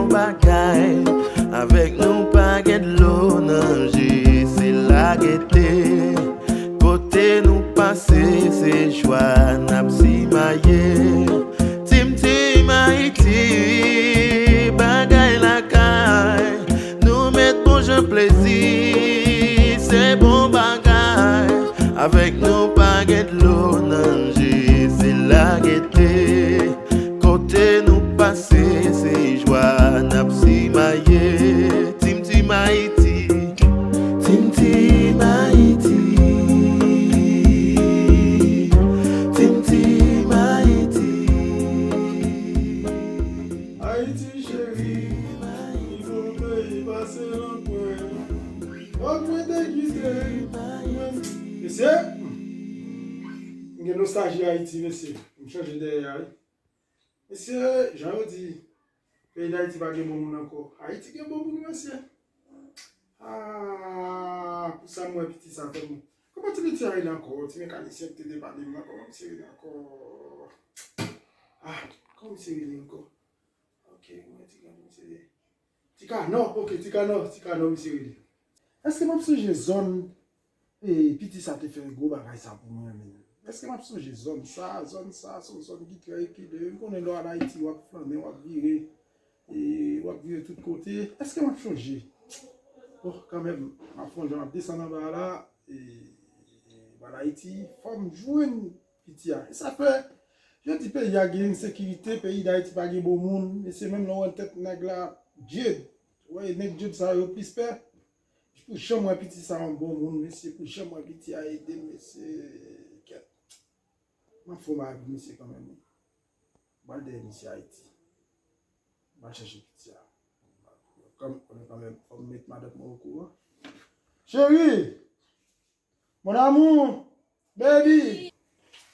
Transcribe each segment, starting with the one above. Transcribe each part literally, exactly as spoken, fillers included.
Bagay, avèk nou pa gen dlo nan je, se lagete. Kote nou pase, se jwa n ap simaye. Tim Tim Ayiti, bagay lakay, nou met bon jan plezi, se bon bagay. Avèk nou pa gen dlo nan je, se lagete. Kote nou pase, se jwa n ap simaye. Tim Tim Ayiti, Tim Tim Ayiti, Tim Tim Ayiti. Ayiti cheri, li gon peyi pase lanpwen. Fòk mwen te kite. Mesye, m gen nostalji Ayiti, mesye. M chanje dèyè a, wi. Mesye, jan yo di, peyi Dayiti pa gen bon moun ankò. Ayiti gen bon moun, mesye. Ah, pou sa m wè piti sa fè m. Kòman ti piti a rele ankò? Ti mekanisyen ki te depane m nan, kòman misye rele ankò? Ah, kòman misye rele ankò? Ok, mwen ti gade misye. Ti Kanò, ok, Ti Kanò, Ti Kanò misye rele. Èske m ap sonje zòn, e, piti sa te fè gwo bagay sa pou mwen, men? Èske m ap sonje zòn sa? Zòn sa, se yon zòn ki trè rekile. M konnen lè w al Ayiti, w ap flannen, w ap vire, e, w ap vire tout kote. Èske m ap sonje? Bon, kanmenm, m ap fè yon jan, m ap desann anba la, e, e, m al Ayiti, fò m jwenn piti a. E sa fè, yo di peyi a gen ensekirite, peyi Dayiti pa gen bon moun, mesye, menm lè w wè tèt nèg la, Djed, w wè nèg Djed sa yo plis pè. Pou janm wè piti sa yon bon moun, mesye, pou janm wè piti a ede m, mesye, kèt. M ap fè yon bagay pou misye kanmenm, wi. M al dèyè misye Ayiti. M al chèche piti a. Kanm-, kanmenm, fò m met madanm mwen okouran. Cheri! Mon amour! Baby!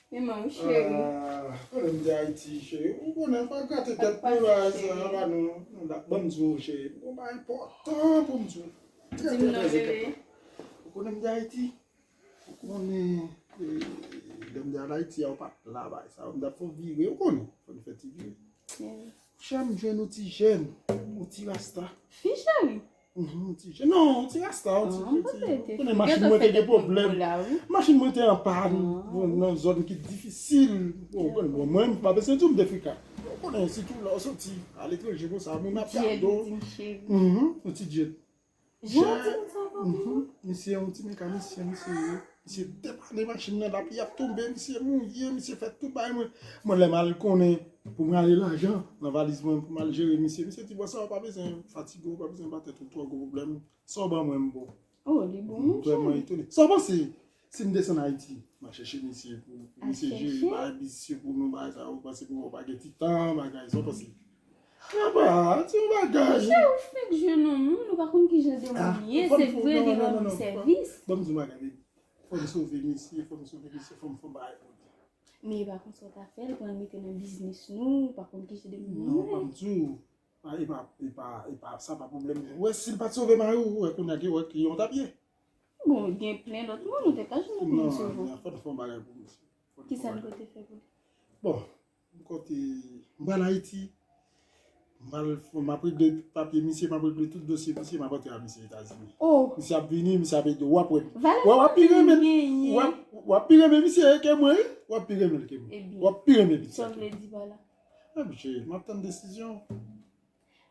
Men mwen, cheri. Ah, konnen m di Ayiti, cheri. Ou konnen, pa gate tèt nou la, sa, pa nou, nou la. Ban m di w, cheri. M gon bagay enpòtan pou m di w. Trè, trè, trè enpòtan. Ou konnen m di Ayiti? Ou konnen, eh, lè m di al Ayiti a, ou pa t la, bagay sa. M t ap fè yon vire, ou konnen. Fò n fè ti vire. Chè m jwenn yon ti jèn, yon ti rasta. Fi cheri? Mhm, yon ti jèn. Non, yon ti rasta, yon ti, yon ti, ou konnen machin mwen te gen pwoblèm. Machin mwen te an pàn, nan zòn ki difisil. Bon, ou konnen, bon, mwen, m pa bezwen di w m te frika. Ou konnen, sitou lè w soti aletranje konsa, moun ap gade w. Mhm, yon ti jèn. Jan ti moun sa pa pou mwen. Misye yon ti mekanisyen, misye ye. Misye depane machin nan, lapli ap tonbe, misye mouye, misye fè tout bagay mwen. Mwen lè m al konnen pou m rale lajan nan valiz mwen pou m al jere misye. Misye di, "Bon, sa w pa bezwen fatige w, pa bezwen ba tèt ou twò gwo pwoblèm. Sa w ban mwen, m bon." Oh, li bon, monchè. M vrèman etone. Sa w panse? Si m desann Ayiti, m a chèche misye pou, pou misye jere bagay, misye pou nou bagay sa, ou panse pou mwen pa gen ti tan, bagay, sa w panse? Apa, ti yon bagay. Monchè, ou fèk jwenn yon moun, ou pa konn ki jan de moun li ye, se vre li rann ou sèvis. Ban m di yon bagay, baby. Fò m sove misye, fò m sove misye, fò m fè yon bagay pou li. Men e pa konsa w ta fè l, pou al mete nan biznis nou, ou pa konn ki jan de moun li ye. Non, ban m di w. Ah, e pa, e pa, e pa, sa pa pwoblèm. Ou wè, si l pa t sove mari w, ou wè kounye a ki, ou wè ki yon t ap ye. Bon, gen plen lòt moun, ou te ka jwenn lòt moun sove. Non, fò n fè yon bagay pou misye. Kisa n pote fè pou li? Bon, m konte, m pral Ayiti. M pral, m ap regle papye misye, m ap regle tout dosye misye, m ap antre a misye Etazini. Oh! Misye ap vini, misye ap ede w, w ap wè. W ap pi renmen, w ap, w ap pi renmen misye ke mwen, wi. W ap pi renmen l ke mwen. W ap pi renmen misye. Sa w vle di pa la? Ebyen, cheri, m ap tann desizyon.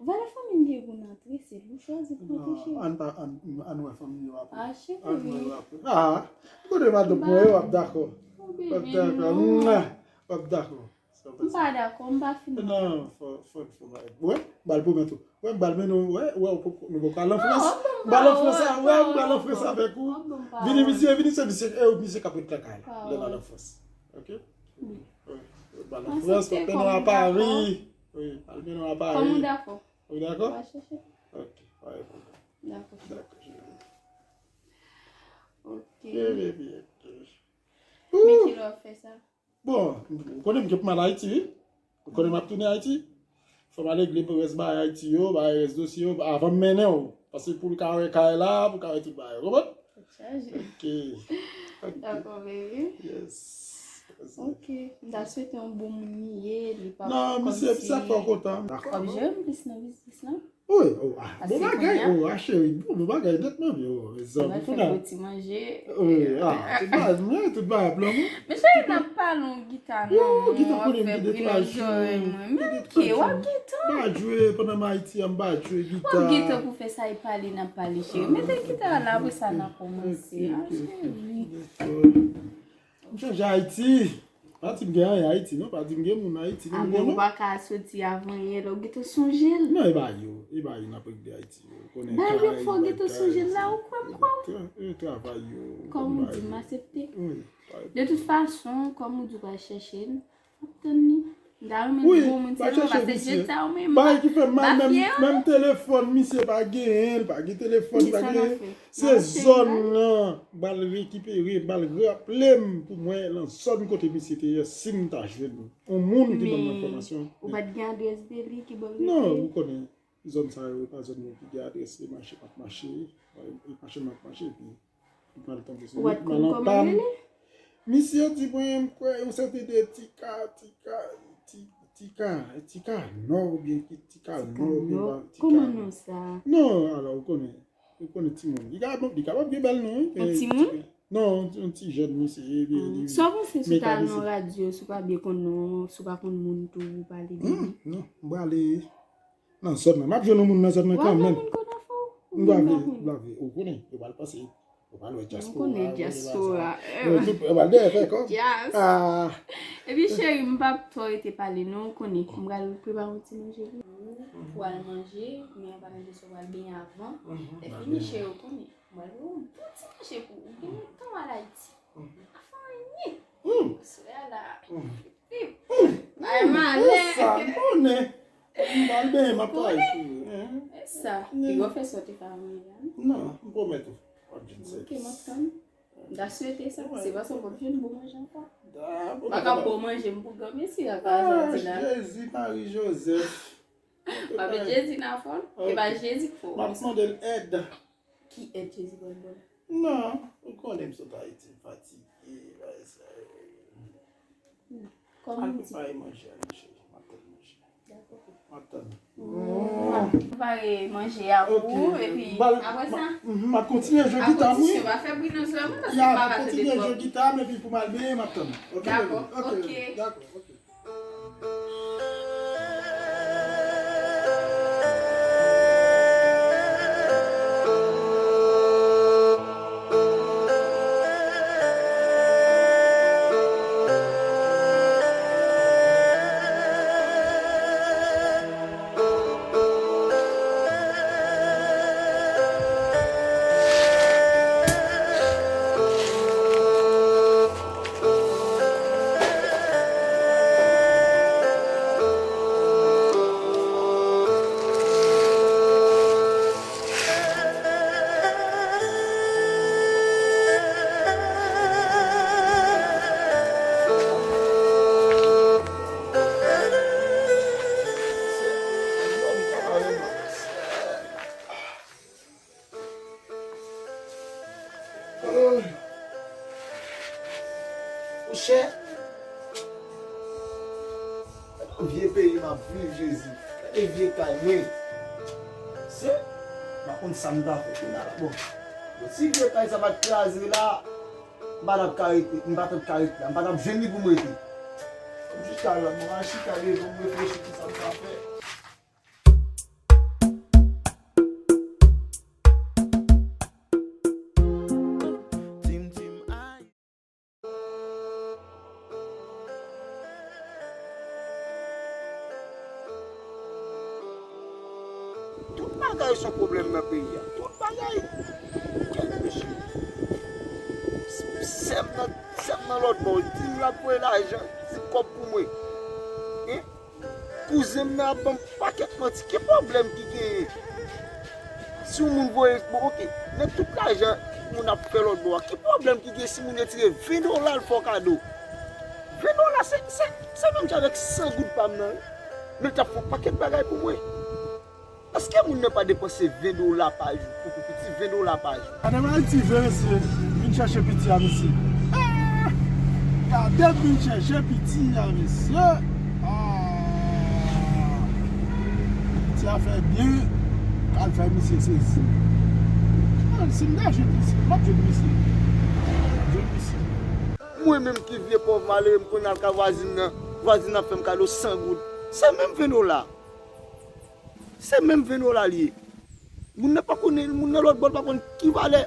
Valè fanmi m gen pou n antre, se li w chwazi pou antre, cheri. Ann pa, ann, ann wè fanmi yo apre. Ah, cheri. Ann wè yo apre. Ah, kote madanm mwen, w ap dakò. W ap dakò. Mwa. W ap dakò. M pa dakò, m pa fin. Non, fò, fò, fò, wè, m ba l pwomèt ou. Wè, m ba l mennen w, wè, wè, nou poko al an Frans. M ba l an Frans, wè, m ba l an Frans avèk ou. Vini, misye, vini, se misye, e, misye k ap ret lakay la, lè n al an Frans. Ok? Wi. Bal an Frans, pa pèn an Pari. Wi, al mennen an Pari. Kòm ou dakò. Ou dakò? W a chèche. Ok, pa gen pwoblèm. Dakò. Dakò, cheri. Ok. Byen, byen, byen. Men kilè w ap fè sa? Bon, ou konnen m gen pou m al Ayiti, wi. Ou konnen m ap tounen Ayiti. Fò m al regle rès bagay Ayiti yo, bagay rès dosye yo, avan m mennen w. Paske pou l ka wè kay la, pou l ka wè tout bagay. Ou konprann? Tèt chaje. Ok. Dakò, baby. Yes. Ok, m ta swete yon bon moun li ye, li pa Non, misye, misye ap fè w kontan. W ap jere m plis nan biznis lan? Wi, oh, ah, bon bagay, oh, ah, cheri, bon, bon bagay, nètman, wi, oh, zanmi, fè gwo ti manje. Wi, ah, tout bagay, mwen, tout bagay ap lanmou. Men cheri, n ap pale yon gita, non, gita konnen m gen de twa jou. Men ke, w ap gen tan. M pa jwe, pandan m Ayiti a, m pa jwe gita. W ap gen tan pou fè sa, e pale, n ap pale, cheri. Mete gita a la, apre sa, n a kòmanse, ah, cheri. M chanje Ayiti. Pa di m gen anyen Ayiti, non. Pa di m gen moun Ayiti, non. Amen, ou pa ka soti avan yè, lè w gentan sonje l. Non, e pa yo. E pa yo n ap regle Ayiti, yo. Ou konnen kay, bagay, kay, sa. Yo, travay yo. Kòm ou di, m aksepte. Wi. De tout fason, kòm ou di w pral chèche l, m ap tann li. M ta renmen bon moun, se non, paske jedi sa ou menm, bagay ki fè m mal, menm, menm telefòn, misye pa genyen, li pa gen telefòn, li pa gen. Se zòn nan, m pral rekipere, m pral raple m pou mwen nan zòn kote misye te ye, si m ta jwenn yon moun ki ban m enfòmasyon. Men, ou pa t gen adrès de li ki ban l rete? Non, ou konnen, zòn sa yo, e pa zòn moun ki gen adrès, e mache p ap mache, e mache m ap mache, epi li pral tonbe sou wout, mal antann. Misye di mwen, m kwè, yon sèten de Tika, Tika, Ti-, Tika, Tika Nò oubyen ki Tika Nò oubyen pa Tika Nò. Kòman non sa? Non, alò, ou konnen. Ou konnen timoun. Li kapab, li kapab gen bèl non, wi. Yon timoun? Non, yon ti jèn misye, epi li mekanisyen. Sa w panse si w t al nan radyo, si w pa byen konn non, si w pa konn moun tou, ou pale de li? Non, m prale nan zòn nan. M ap jwenn yon moun nan zòn nan kanmenm. W ap jwenn moun konn afè w? M pa vle, m pa vle. Ou konnen, yo pral panse. Ou pral wè dyaspora. Ou konnen dyaspora. Yo pral dèyè fè kòb. Epi cheri, m p ap twò rete pale non, ou konnen. M pral prepare yon ti manje pou ou, pou w al manje, men an pa manje sa w pral benyen avan. Lè fini, cheri, ou konnen. M pral fè yon bon ti manje pou ou. Gen lontan w al Ayiti. Pa fè anyen. Solèy la. Ay, malè. Sa, m konnen. M pral benyen, m ap travay sou yo. E sa. Piga w fè sa w te fè avan yè a, non? Non, m pwomèt ou. W ap jwenn sèvis. Ok, m ap tann. M ta swete sa. Se paske w p ap jwenn bon manje ankò. M pa ka ba w manje m pou granmesi a, pa sa di la. Jezi, Mari, Jozèf. Pa met Jezi nan afè w. E pa Jezi k fè w. M ap mande l èd. Ki èd Jezi pral ba w? Non, ou konnen m sot Ayiti, m fatige, bagay sa yo. Al prepare manje a, non, cheri. M ap tann manje. Dakò. M ap tann. M ap prepare manje a pou ou, epi apre sa, m ap kontinye jwe gita m, wi. Attention, pa fè bri nan zòrèy mwen, paske m pa ka tande twòp. M ap kontinye jwe gita m, epi pou m al benyen, m ap tann. Ok, baby? Ok, dakò, ok. Monchè, gade yon vye peyi m ap viv, Jezi. Gade vye kay mwen. Se, m pa konn sa m ta fè kounye a la. Bon, bon, si vye kay sa pa t kraze la, m pa t ap ka rete, m pa t ap ka rete la. M pa t ap jwenn li pou m rete. Fò m jis al la, m al chita devan, m reflechi ki sa m ta fè. Tout bagay se yon pwoblèm nan peyi a. Tout bagay. Kèt mesye. Sè m nan, sè m nan lòtbò, di l ap voye lajan, di kòb pou mwen. Hein? Kouzen m nan ap ban m pakèt manti. Ki pwoblèm ki genyen? Si yon moun voye, bon, oke, nan tout lajan moun ap fè lòtbò a, ki pwoblèm ki genyen si moun retire ven dola l fè w kado? Ven dola, se, se, se menm jan avèk san goud pa m nan, wi. Men l t ap fè yon pakèt bagay pou mwen. Èske moun nan pa depanse ven dola pa jou pou, pou piti, ven dola pa jou? Madanm Ayiti vle mesye vin chèche piti a mesye. Ah! Gade m vin chèche piti a, mesye. Ah, piti a fè byen, al fè misye sezi. Ah, si m ta jwenn misye, m ap jwenn misye. M ap jwenn misye. Mwen menm ki vye pòv malere, m konn al ka vwazin nan. Vwazin nan ap fè m kado san goud. Se menm ven dola. Se menm ven dola li ye. Moun nan pa konnen, moun nan lòt bò l pa konn ki valè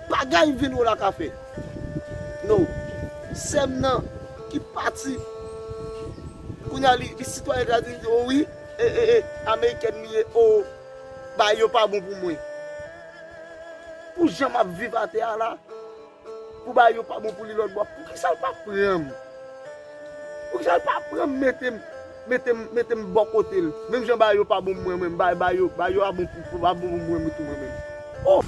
bagay ven dola ka fè. No. Sè m nan ki pati. Kounye a li, li sitwayen Etazini, di, o wi, e, e, e, amerikèn li ye, o, bagay yo pa bon pou mwen. Pou jan m ap viv atè a la, pou bagay yo pa bon pou li lòt bò. Poukisa l pa pran m? Poukisa l pa pran m, mete m, mete m, mete m bò kote l? Menm jan bagay yo pa bon pou mwen menm, bagay, bagay yo, bagay yo pa bon pou, pou, pa bon pou mwen menm tou mwen menm. Oh!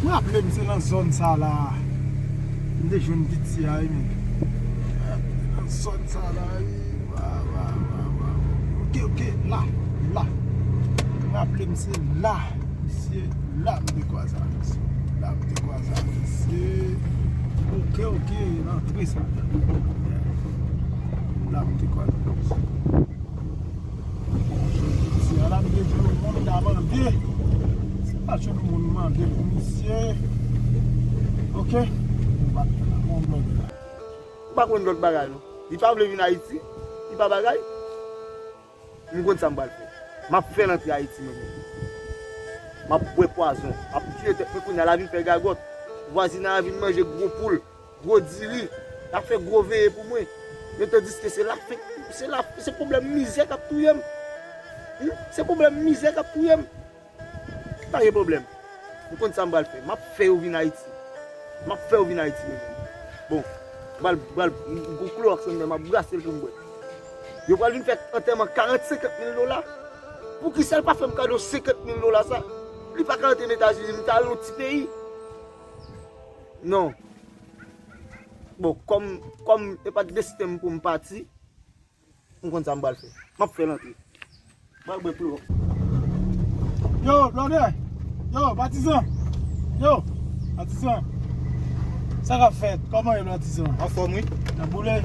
Mwen raple m se nan zòn sa la m te jwenn piti a wi menm. Nan zòn sa la wi. Wa, wa, wa, wa. Ok, ok, la, la. Mwen raple m se la, misye, la m te kwaze a misye. La m te kwaze a misye. Ok, ok, nan antre sa. La m te kwaze a misye. Misye a la m te di yon moun ta mande. Se pa jwenn moun mande pou misye. Ok? Ou pa t nan yon blòk la. Ou pa konn lòt bagay non. Li pa vle vin Ayiti. Li pa bagay. M konn sa m pral fè. M ap fè l antre Ayiti mwen menm. M ap bwè pwazon. M ap tiye tèt mwen kounye a la vin fè gagòt. Vwazinay la vin manje gwo poul. Gwo diri, l ap fè gwo veye pou mwen. Men tandiske se lafen, se la, se pwoblèm mizè k ap touye m. Hmm? Se pwoblèm mizè k ap touye m. Pa gen pwoblèm. M konn sa m pral fè. M ap fè yo vin Ayiti. M ap fè yo vin Ayiti, mezanmi. Bon, m pral, m pral, m gon klowòks anndan, m ap brase l pou m bwè. Yo pral vin fè antèman karant, senkant mil dola. Poukisa l pa fè m kado senkant mil dola sa? Li pa ka antre Etazini, m ta al yon ti peyi. Non. Bon, kòm, kòm e pa t desten m pou m pati, m konn sa m pral fè. M ap fè l antre. M pral bwè klowòks. Yo, blòdè! Yo, patizan! Yo, patizan! Sa k ap fèt? Kòman ye, patizan? Anfòm, wi. N ap boule?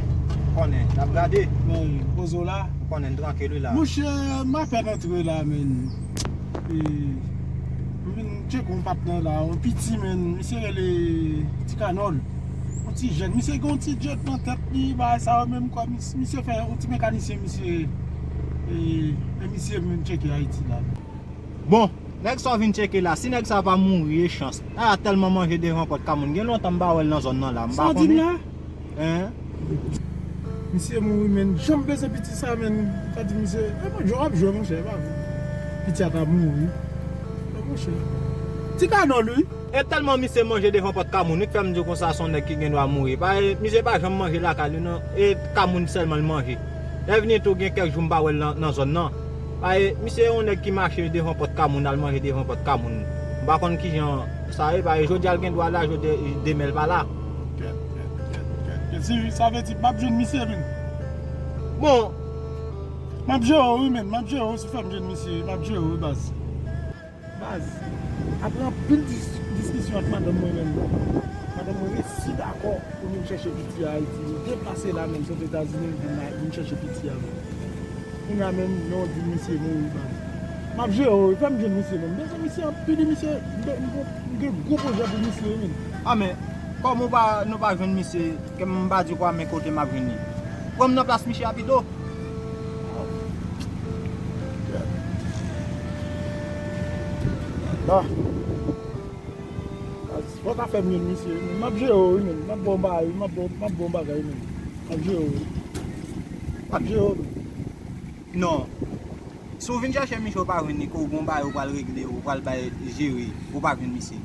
Konnen, n ap gade. Men, poze w la? Ou konnen, n trankil, wi, la. Monchè, m apèn antre la, men. E, m vin tcheke yon patnè la, yon piti, men, misye rele Ti Kanòl. Yon ti jèn, misye gen yon ti djèt nan tèt li, bagay sa yo menm, kwa, mis-, misye fè yon ti mekanisyen, misye, e, e misye m vin tcheke Ayiti la. Bon, nèg sa w vin tcheke la, si nèg sa pa mouri, e chans. A, tèlman manje devan pòt ka moun. Gen lontan m pa wè l nan zòn nan la, m pa konnen. Sa w di m la? Hein? Misye mouri, men. Jan m bezwen piti sa, men. Sa di misye, e, bon, Djo ap jwe, monchè, e pa vre. Piti a ta mouri. E, monchè. Ti Kanòl, wi. E tèlman misye manje devan pòt ka moun, wi, k fè m di w konsa se yon nèg ki gen dwa mouri. Pa, e, misye pa janm manje lakay li, non. E ka moun sèlman l manje. Lè vini tou, gen kèk jou m pa wè l nan, nan zòn nan. Pa, e, misye yon nèg ki mache devan pòt ka moun, al manje devan pòt ka moun. M pa konn kijan sa ye, pa, e, jodi a l gen dwa la, jodi, demen l pa la. Kèt, kèt, kèt, kèt, kèt. Si, sa vle di m ap jwenn misye, men. Bon. M ap jere w, wi, men. M ap jere w, si w fè m jwenn misye, m ap jere w, wi, baz. Baz, apre anpil dis-, diskisyon ak madanm mwen menm, madanm mwen resi dakò pou nou chèche piti a Ayiti. Nou deplase la menm, sot Etazini, nou vin la, vin chèche piti a menm. Kounye a menm, non, di misye mouri, baz. M ap jere w, fè m jwenn misye menm. M bezwen misye anpil, wi, misye, m gen, m gen, m gen gwo pwojè pou misye, wi, menm. A, men, kòm ou pa, nou pa jwenn misye, ke m pa di kwa, men kote m ap jwenn li. Pran m nan plas misye a pito. Ah. Fò ta fè m jwenn misye, wi, men. M ap jere w, wi, men. M ap ba w bagay, wi. M ap ba w, m ap ba w bagay, wi, men. M ap jere w, wi. M ap jere w, wi. Non. Si w vin chèche misye, ou pa jwenn li, ke w gon bagay ou pral regle, ou pral bay jere, ou pa jwenn misye.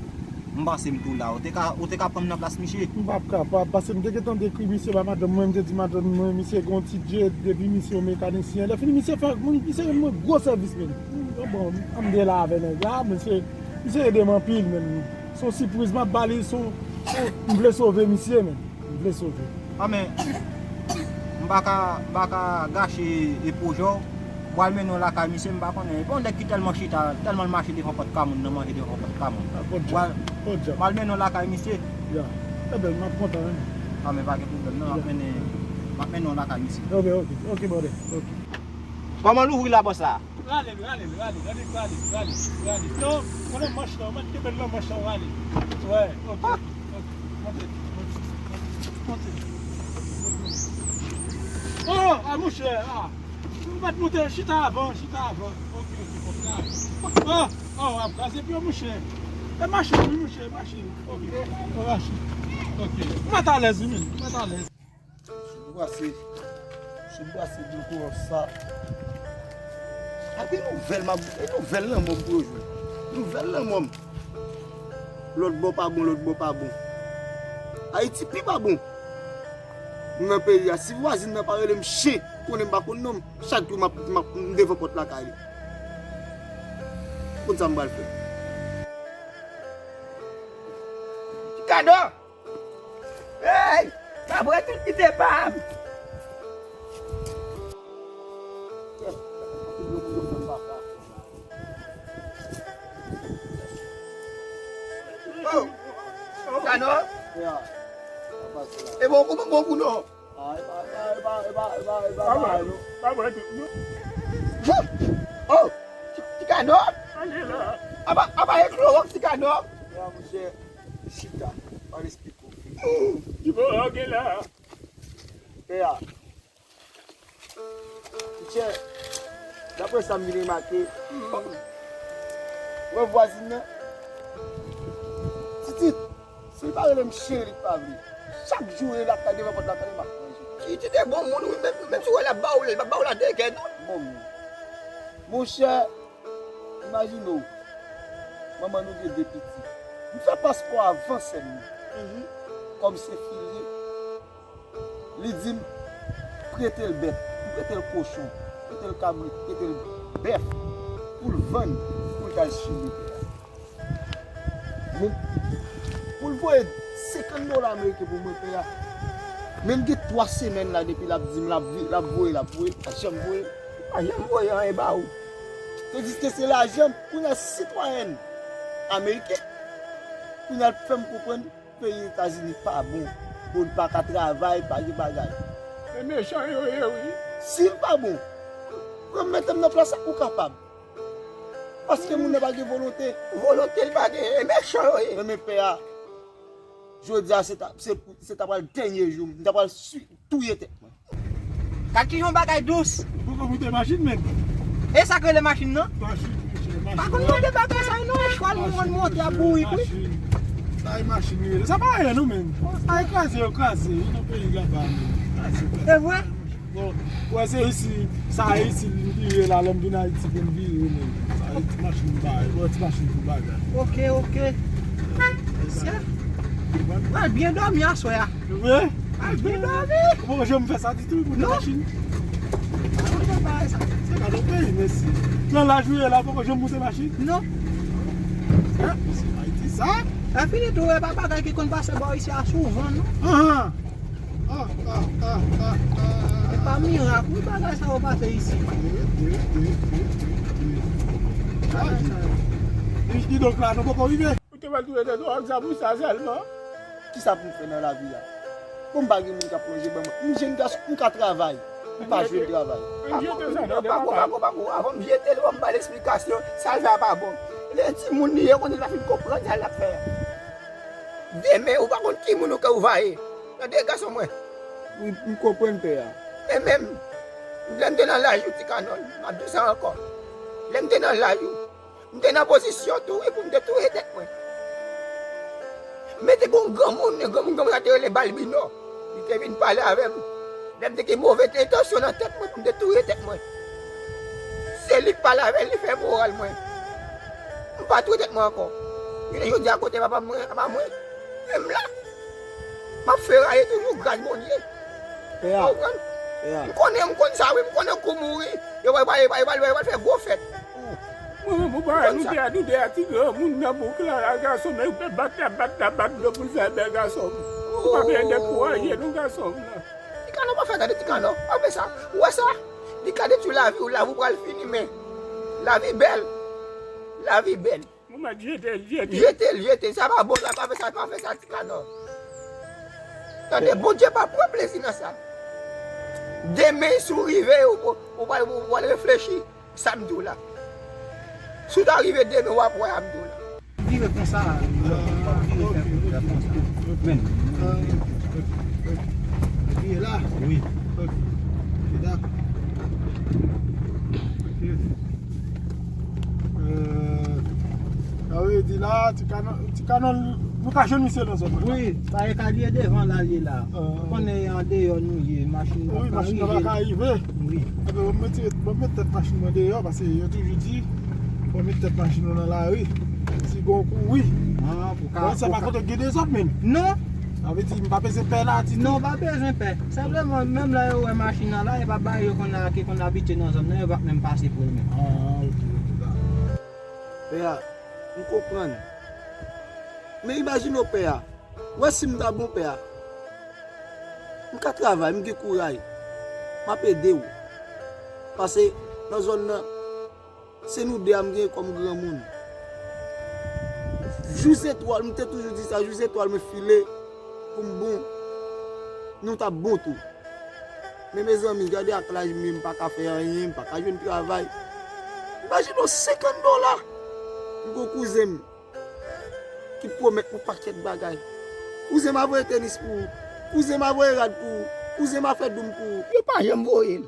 M panse m tou la. Ou te ka, ou te ka pran m nan plas misye? M p ap kapab, paske m te gentan dekri misye ba madanm mwen, m te di madanm mwen, misye gon ti djed, depi misye yon mekanisyen. Lè fini, misye fè, misye rann mwen gwo sèvis, men. Bon, bon, an m te la avè nèg la, misye, misye ede m anpil, men. Se yon sipriz m ap ba li, se yon, se yon, m vle sove misye, men. M vle sove. A, men, m pa ka, m pa ka gache e pwojè w. Pral mennen w lakay misye, m pa konnen. E pa yon nèg ki tèlman chita, tèlman l mache devan pòt ka moun nan, manje devan pòt ka moun. Pral, pral mennen w lakay misye. Ya. Ebyen, m ap kontan, wi. A, men pa gen pwoblèm, non, m ap mennen, m ap mennen w lakay misye. Ok, ok, ok, brother, ok. Kòman l ouvri la, bòs la? Rale l, rale l, rale l, rale l, rale l, rale l. Non, konnen manch lan, mèt kenbe l nan manch lan, rale l. Wè, ok, ok. Monte, monte, monte, monte. Oh, a, monchè, a. Ou pa t monte, chita avan, chita avan. Ok, ok, ok. Oh, oh, w ap kraze pye w, monchè. E machin, wi, monchè, machin. Ok, oh, machin. Ok. Ou mèt alèz, wi, men. Ou mèt alèz. Sou bwase, sou bwase dlo koran sa. Ak de nouvèl, m ap, de nouvèl lanmò m pou yo jwenn. Nouvèl lanmò m. Lòt bò pa bon, lòt bò pa bon. Ayiti pi pa bon. M nan peyi a, si vwazin nan pa rele m chen, konnen m pa konn non m, chak jou m ap, m ap, m devan pòt lakay li. Konn sa m pral fè. Kado! Hey! M ap retounen kite pa m! Oh! Kano? E bon, bon, bon, bon, non. Ah, e pa, e pa, e pa, e pa, e pa, e pa, e pa, non. Oh! Ti, ti Kano? Aba, aba e klowòks ti Kano? Ya, monchè, chita, pa respè. Ki bò w gen la? Pè a. Monchè, daprè sa m vin remake, wè vwazin nan. Titit, si l pa rele m cheri, li pa vle. Chak jou, l ap devan pòt la, tande m ap manje. Titit e bon moun, wi, menm, menm si w wè l ap ba w, l ap ba w la de kè, non. Bon moun. Monchè, imajine w, manman nou gen de pitit. M fè paspò avan sè m nan. Kòm se fi l ye, li di m prete l bèt, m prete l kochon, prete l kabrit, prete l bèf pou l vann, pou l t al Chili, pè a. Bon, pou l voye senkant dola ameriken pou mwen, pè a. Men m gen twa semèn la depi l ap di m l ap vi-, l ap voye, l ap voye, li pa janm voye. Li pa janm voye anyen ba ou. Tandiske se lajan m, kounye a sitwayèn ameriken, kounye a l fè m konprann peyi Etazini pa bon, moun pa ka travay, pa gen bagay. E mechan yo ye, wi. Si l pa bon, pran m mete m nan plas la, ou kapab. Paske moun nan pa gen volonte. Volonte l pa gen, e mechan yo ye. Men, men pè a, jodi a, se ta, se, se ta pral dènye jou m, m ta pral swi-, touye tèt mwen. Gad kijan yon bagay dous. Ou poko moute machin, menm. E sa k rele machin nan? Machin, monchè, machin. Pa konn monte bagay sa yo non, e chwal moun konn monte ap bouyik, wi. Machin. Sa e machin yo rele. Sa pa anyen non, menm. Sa e kraze yo kraze, wi, nan peyi Gaba, menm. Kraze, kraze. E vre? Bon, ou wè se isi, sa e isi m vire la, lè m vin Ayiti pou m vire, menm. Sa e ti machin m bay, bon, ti machin pou bagay. Ok, ok. Mesye. Mwen byen dòmi aswè a. Vre? Al byen dòmi. Ou poko janm fè sa ditou pou non. Machin? Ou te bay sa. Se pa nan peyi, mesye. Nan laj ou ye la, ou poko janm moute machin? Non. Mesye, Ayiti sa. E fini tou, e pa bagay ki konn pase bò isi a souvan, non. Ahan. Ah, ah, ah, ah, ah. E pa mirak, wi, bagay sa yo pase isi. Wi, wi, wi, wi, wi. Bagay sa yo. Kidonk la, nou poko rive. Ou te pral touye tèt ou ak zam ou sa sèlman? Kisa pou m fè nan lavi a? Bon, m pa gen moun k ap manje ban mwen. M jèn gason, m ka travay. M pa jwenn travay. Pa bon, pa bon, pa bon, pa bon, pa bon. Avan m jete l, ban m ba l esplikasyon. Sa l fè a pa bon. Lè timoun li ye, konnen l pa fin konprann sa l ap fè a. Demen, ou pa konn ki moun ou ka ou va ye. Tande, gason mwen. Wi, m konprann, pè a. Men menm, lè m te nan laj ou, ti kanòl, m ap di w sa ankò. Lè m te nan laj ou, m te nan pozisyon tou, wi, pou m te touye tèt mwen. Men te gen yon granmoun, granmoun, granmoun sa te rele Balbino. Li te vin pale avè m. Lè m te gen move entansyon nan tèt mwen pou m te touye tèt mwen. Se li k pale avè l, li fè moral mwen. M pa touye tèt mwen ankò. Jounen jodi a, kote papa mwen, papa mwen, men m la. M ap feraye toujou gras Bondye. Ou konprann? M konnen, m konn sa wi, m konnen kou mouri. Yo pral, yo pral, yo pral, yo pral fè gwo fèt. Mwen menm, ou pa wè nou de a, nou de a ti granmoun nan bouk la, la, gason m, yo fè bat la, bat la, bat dlo pou l fè bèl gason m. Ou pa bezwen dekouraje non, gason m nan. Ti kanò, pa fè gade ti kanò. Pa fè sa. Ou wè sa? Li ka detwi lavi w, lavi w pral fini, men lavi bèl. Lavi bèl. Ou mèt jete l, jete l. Jete l, jete l. Sa pa bon, sa pa fè sa, pa fè sa, Ti Kanò. Tande, Bondye pa pran plezi nan sa. Demen, si w rive, ou, ou, ou pral, ou pral reflechi sa m di w la. Si w ta rive demen, w ap wè sa m di w la. Vire konsa, w ap vire fè konsa. Men. Vire la? Wi. Ok. Vire la. Ok. Euh, sa vle di la, Ti Kanò, Ti Kanò, nou ka jwenn misye nan zòn nan. Wi, pa e ka li ye devan la, li ye la. Ah. Ou konnen andeyò nou ye, machin nan pa ka rive. Wi, machin nan pa ka rive. Wi. Ebyen, bon, mete, bon, met tèt machin mwen deyò, paske yo toujou di, bon, met tèt machin nou nan lari. Si gon kouri. Ah, pou ka, bon, sa pa kote gen dezòd menm. Non. Sa vle di, m pa bezwen pè la ditou. Non, w pa bezwen pè. Senpleman, menm lè yo wè machin nan la, e pa bagay yo konn a, ki konn abitye nan zòn nan, yo p ap menm pase pou l menm. Ah, ok, ok, dakò. Pè a, m konprann. Men imajine w, pè a. Ou wè si m ta bon, pè a. M ka travay, m gen kouray. M ap ede w. Paske nan zòn nan, se nou de a m genyen kòm granmoun. Jou zetwal, m te toujou di sa, jou zetwal mwen file pou m bon, nou t ap bon tou. Men mezanmi, gade ak laj m ye, m pa ka fè anyen, m pa ka jwenn travay. Imajine w, senkant dola. M gon kouzen m ki pwomèt m yon pakèt bagay. Kouzen m a voye tenis pou ou. Kouzen m a voye rad pou ou. Kouzen m a fè doum pou ou. Yo pa janm voye l.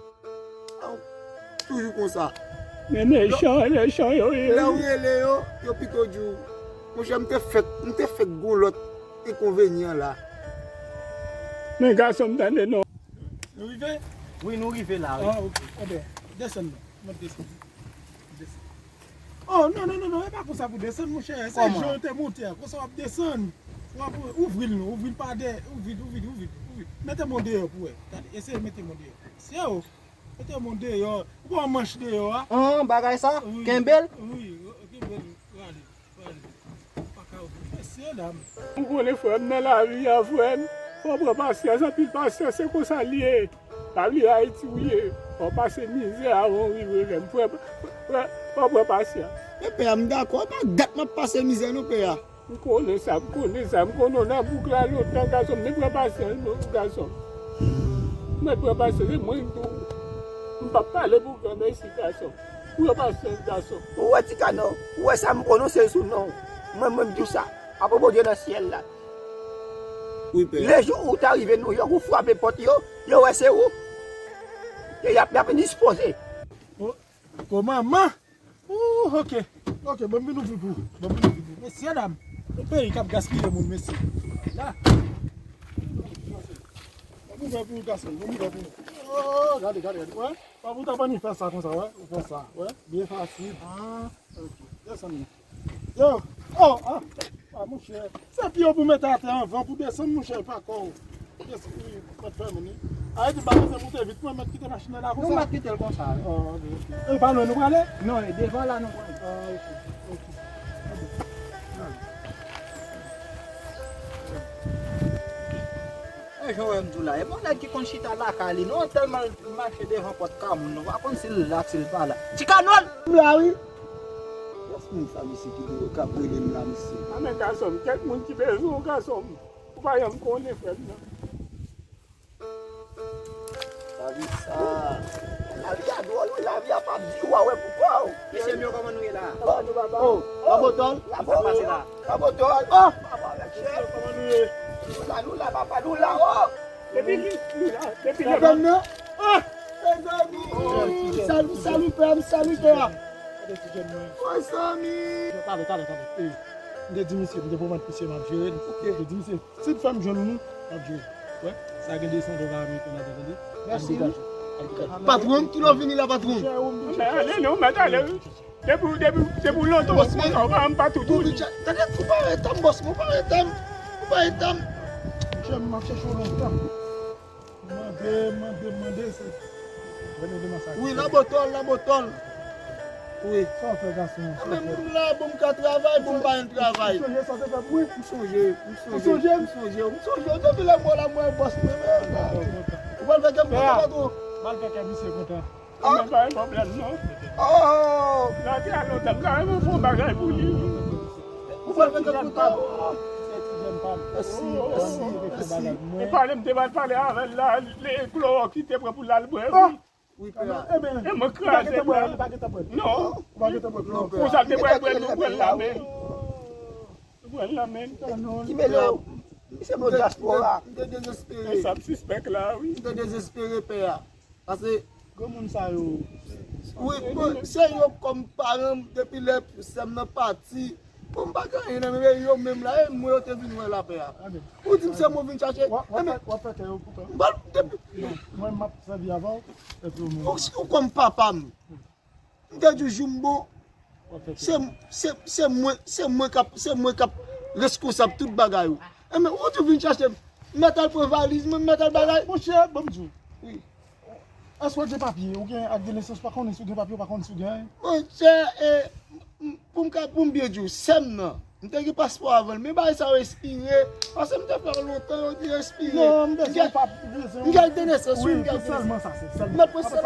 Toujou konsa. Men mechan, mechan yo ye. Lè w rele yo, yo pito di w, monchè, m te fèk, m te fèk gon lòt enkonvenyan la. Men gason m, tande non. Nou rive? Wi, nou rive la, wi. Ah, ok. Enben, desann non. Mwen desann. Desann. Oh, non, non, non, non, e pa konsa pou desann, monchè. Se jan w te monte a, konsa w ap desann. W ap ouvri l non, ouvri l pa dèyè, ouvri l, ouvri l, ouvri l, ouvri l. Mete men w deyò pou wè. Gade, eseye mete men w deyò. Se w. Mete men w deyò. Ou pa wè manch deyò a? An, bagay sa? Wi. Kenbe l? Wi, kenbe l. Rale, rale. Pa ka ouvri. Mesye dam. Ou konnen frè m nan lavi a, frè m. Fò w pran pasyans, anpil pasyans, se konsa l ye. Pa bliye Ayiti ou ye. Fò w pase mizè avan w rive lè m. Frè, frè, fò w pran pasyans. Men pè a, m dakò, e pa dat m ap pase mizè non, pè a. M konnen sa, m konnen sa, m konnen w nan bouk la lontan, gason m, men pran pasyans non, gason m. Mwen pran pasyans, se mwen ki di w. M p ap pale pou granmesi, gason m. Pran pasyans, gason m. Ou wè Ti Kanò, ou wè sa m pwononse sou non w. Mwen, mwen, m di w sa. Apre Bondye nan syèl la. Wi, pè. Lejou ou ta rive Nouyòk, ou frape pòt yo, yo wè se ou. E y ap, y ap endispoze. Oh, kòman, man? Ooh, ok. Ok, ban m vin ouvri pou ou. Ban m vin ouvri pou ou. Mesye dam, yon peyi k ap gaspiye moun, mesye. La. Ban m ouvè pou ou, gason. Ban m ouvè pou ou. Oh, gade, gade, gade. Wè? Fòk ou ta bann fè sa konsa, wè. Ou fè sa, wè. Byen fasil. Ah, ok. Desann. Yo. Oh, ah. Ah, monchè. Se pye w pou mete atè anvan pou desann, monchè, pa kò w. Yes, wi, mèt fè moun, wi. Ayiti, m pa panse moute vit, mwen mèt kite machin nan la konsa. Nou mèt kite l konsa, wi. Ah, ok, ok. E pa lwen nou prale? Non, e devan la nou prale. Ah, ok, ok. E jan w wè m di w la, e pa yon nèg ki konn chita lakay li, non, tèlman l mache devan pòt kay moun, nou pa konn si l la, si l pa la. Ti Kanò! M la, wi. Kiyès moun sa mesye ki dwe k ap rele m la, mesye? A men gason m, kèk moun ki bezwen w, gason m. Ou pa janm konnen, frè m nan. Sa vi sa. Lavi a dwòl, wi, lavi a p ap di w a wè pou kò w. Mesye m yo, kòman nou ye la? Kòman nou, papa? Oh, Labotòl? Sa k pase la? Labotòl. Oh, papa, mesye. Kòman nou ye? Nou la, nou la, papa, nou la, oh. Depi ki, nou la, depi ki. Pè m nan? Ah! Mezanmi! Salut, salut, pè m, salut, pè a. Gade ti jèn mwen. Mezanmi! Talè, talè, talè. Eh, m te di misye, m te pwomèt misye m ap jere l. Ok. M te di misye, si l fè m jwenn nou, m ap jere l. Wè, sa gen de san dola ameriken ladan, tande? Mèsi, wi. Al degaje, al degaje. Patwon, kilè w vini la, patwon? Mèt ale non, mèt ale, wi. Depi, depi, depi w lontan w ap pran sa, w pa janm pa tout ou li. Tande, ou pa rete m, bòs mwen, ou pa rete m. Ou pa rete m. Monchè, m ap chèche w lontan. Mande, mande, mande, se. Wi, Labotòl, Labotòl. Wi. Sa w fè, gason? A men moun la, bon, m ka travay, bon, m pa yon travay. Ou sonje sa w te fè pou mwen? M sonje, m sonje. Ou sonje? M sonje, m sonje. Depi lè m wè w la, m wè bòs mwen, men. Ou pral fè kè m kontan, patwon? M al fè kè misye kontan. Mwen pa gen pwoblèm non. Oh! Nan te a lontan, m ta renmen fè yon bagay pou li. Ou pral fè kòb pou tò. Mèsi, mèsi, mèsi. E pale, m te pral pale avè l la, le klowòks li te pran pou l al bwè, wi. Wi, pè a. E mwen kraze bwè. Ou pa gentan bwè. Non. Ou pa gentan bwè klowòks. Konsa l te pral bwè, nou pran l la men. Nou pran l la men. Ki mele w? Misye bon dyaspora. M te dezespere. E sa m sispèk la, wi. M te dezespere, pè a. Paske granmoun sa yo. Wi, bon, se yo kòm paran m depi lè sè m nan pati. Bon, m pa gen anyen nan men yo menm la, e mwen yo te vin wè la, pè a. Ou di m se mwen vin chache. W ap fè kè yo pou tò. M pa depi. Mwen, m ap sèvi avè w. Ou kòm papa m. M te di w jou m bon. Se, se, se mwen, se mwen k ap, se mwen k ap reskonsab tout bagay ou. Enben, ou toujou vin chache m. M mèt al pran valiz mwen, m mèt al bagay. Monchè, ban m di w. Wi. Èske w gen papye? Ou gen ak de nesans, pa konnen si w gen papye, ou pa konnen si w gen. Monchè, e, m, m, pou m ka, pou m byen di w, sè m nan, m te gen paspò avan l, men bagay sa yo espire, paske m te fè l lontan, yo di espire. Non, m bezwen pa, m bezwen. M gen ak de nesans, wi, m gen ak de nesans. Sèlman sa, se sèlman. M mèt pran sèl.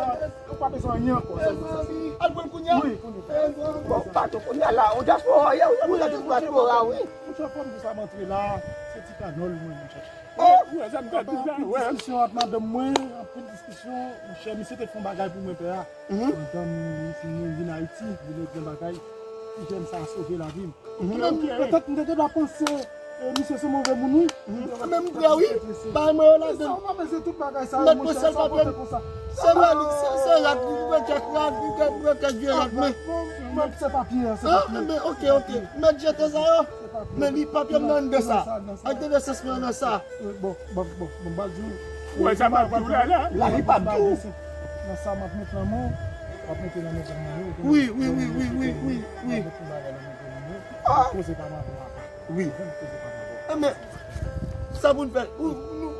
Ou pa bezwen anyen ankò, sèlman sa. Al pran l kounye a? Wi, kounye a. Bon, patwon, kounye a la, ou dyaspora, ou, ou, ou, ou dyaspora, wi. Monchè, fò m di sa, m antre la, se ti kanòl mwen, monchè. Oh! Wè, sa m ka di la, wè. Anpil diskisyon ak madanm mwen, anpil diskisyon. Monchè, misye te fè yon bagay pou mwen, pè a. Madanm, misye mwen vin Ayiti, vin regle bagay. Ti jèn sa a sove lavi m. Petèt m te gentan panse, e, misye se move moun, wi. Men m prè, wi. Bay mwen yo ladan. Sa, ou pa bezwen tout bagay sa yo, monchè, sa w pote konsa. Se valiz, se, se rad, m pran kèk rad, m pran, m pran kèk vye rad, men. Bon, se papye a, se papye. Enben, oke, oke. M mèt jete sa yo. Men li papye m nan anndan sa. Ak de nesans mwen nan sa. Bon, bon, bon, bon, m pa di w. Ou wè sa m ap di w la, la? Lavi p ap di w. Nan sa m ap met nan men w, w ap mete nan men granmoun yo. Wi, wi, wi, wi, wi, wi, wi. M ap met yon bagay nan men granmoun yo. Ah! Koze pa manman apa. Wi. Koze pa manman. Enben, sa pou n fè? Ou, nou,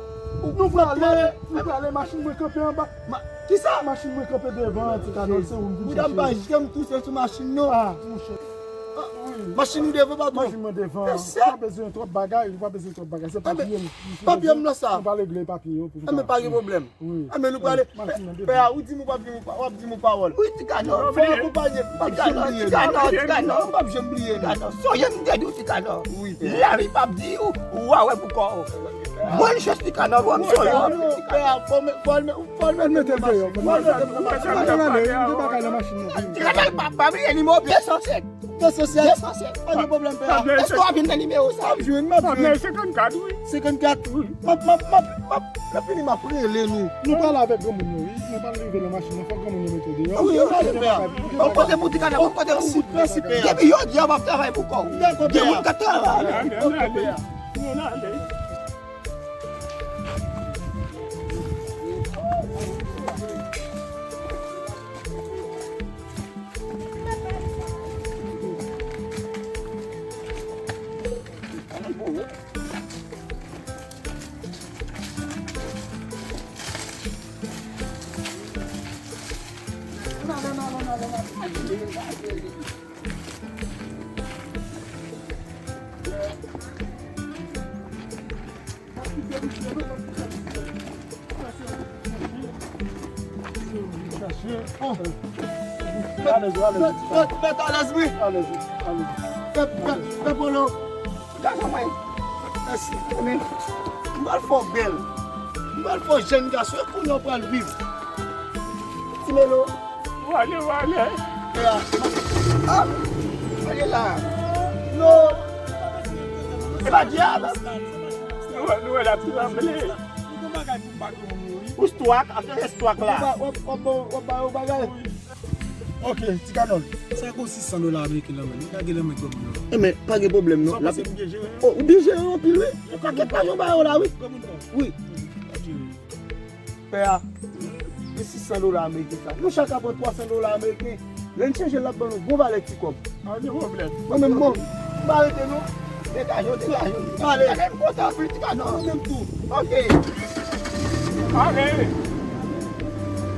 ou, nou prale, nou prale, machin mwen kanpe anba. Ma-, kisa? Machin mwen kanpe devan, ti kanòl, se ou m vin chèche. Bouda m pa janm touche sou machin, non. Ah, monchè. Ah, machin ou devan, patwon? Machin mwen devan. Ou pa bezwen twòp bagay, ou pa bezwen twòp bagay. Se papye m. Papye m nan sa. Nou pa regle papye yo pou nou. Enben, pa gen pwoblèm. Wi. Enben, nou prale. Pè a, ou di m ou p ap di m, w ap di m yon pawòl. Wi, ti kanòl. Fò w akonpanye m. M p ap janm bliye. Ti kanòl, ti kanòl. M p ap janm bliye. Ti kanòl. Sonje m te di w, ti kanòl. Wi. Lavi p ap di w, w a wè pou kò w. Mwen jis ti kanòl, w ap sonje w. Pè a, fò m, fò m, fò m mete l deyò. Fò m mete l deyò. Mete l deyò. Ti kanòl, pa, pa bliye nimewo de san sèt. De san sèt. De san sèt. Pa gen pwoblèm, pè a. Èske w ap vin nan nimewo sa? M ap jwenn, m ap jwenn. Senkannkat, wi. Senkannkat? Wi. M ap, m ap, m ap, m ap, lè fini, m ap rele nou. Nou pale avèk granmoun yo, wi. Nou pale rive nan machin nan, fòk granmoun yo mete w deyò. Wi, yo pale, pè a. Bon kote pou ti kanòl, bon kote pou. Mèsi, pè a. Depi jodi a, w ap travay pou kò w. Dakò, pè a. Gen moun k ap travay. Ann ale, ann ale. Ann ale. Chache. Alèz, alèz. Mèt, mèt, mèt alèz, wi. Alèz, alèz. Fè, fè, fè polo. Gason mwen. Mèsi. Amen. M pral fè w bèl. M pral fè w jèn gason. E kounye a w pral viv. Ti Melo. Ou ale, ou ale. Ya. Ah! Ale la. Non. E pa dyab. Nou wè, nou wè l ap tranble. Ou stwak, ap fè stwak la. W ap, w ap, w ap, w ap ba yo bagay. Ok, ti kanòl. Sa gon sis san dola ameriken nan men. Li lage nan men granmoun nan. Enben, pa gen pwoblèm non. Sa w panse m byen jere? Oh, ou byen jere anpil, wi. Yon pakèt lajan w ba yo la, wi. Granmoun nan. Wi. Pè a, e sis san dola ameriken sa. Nou chak ap pran twa san dola ameriken. Lè n chanje l, l ap ban nou bon valè ti kòb. Pa gen pwoblèm. Mwen menm, bon, m pa rete non. Degaje w, degaje w. Ale. Ale, m kontan anpil, ti kanòl. Mwen menm tou. Ok. Ale.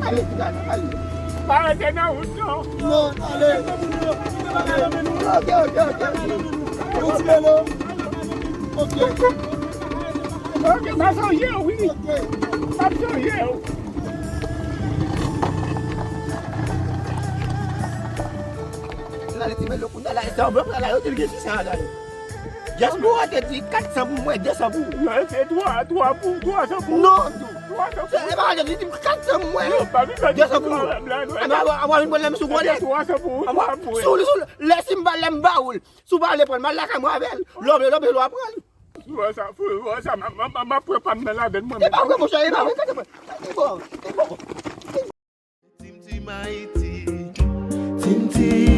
Ale, ti kanòl, ale. Pa rete nan wout non. Non, ale. Ok, ok, ok. Yon ti melo. Ok. Ok, m ap sonje w, wi. Ok. M ap sonje w. Ale ti melo kounye a la, e sa w pral la, yo di l gen sis san ladan yo. Dyaspora te di kat san pou mwen, de san pou ou. Non, se twa, twa pou, twa san pou. Non, se e pa li di kat san pou mwen. Non, pa vin fè de san pou ou. An mwen vin pran lè m sou gwo nèg. Twa san pou ou, twa pou ou. Sou li, sou li, lè si m pa lè m ba ou l. Si w pa vle pran l, m al lakay mwen avè l. Lè w vle, lè w vle, w a pran l. Fou wè sa, fou wè sa, m ap pran pa m nan ladann mwen menm. E pa vre, monchè, e pa vre, gade mwen. Gade bò, gade bò. Tim Tim Ayiti. Tim Tim.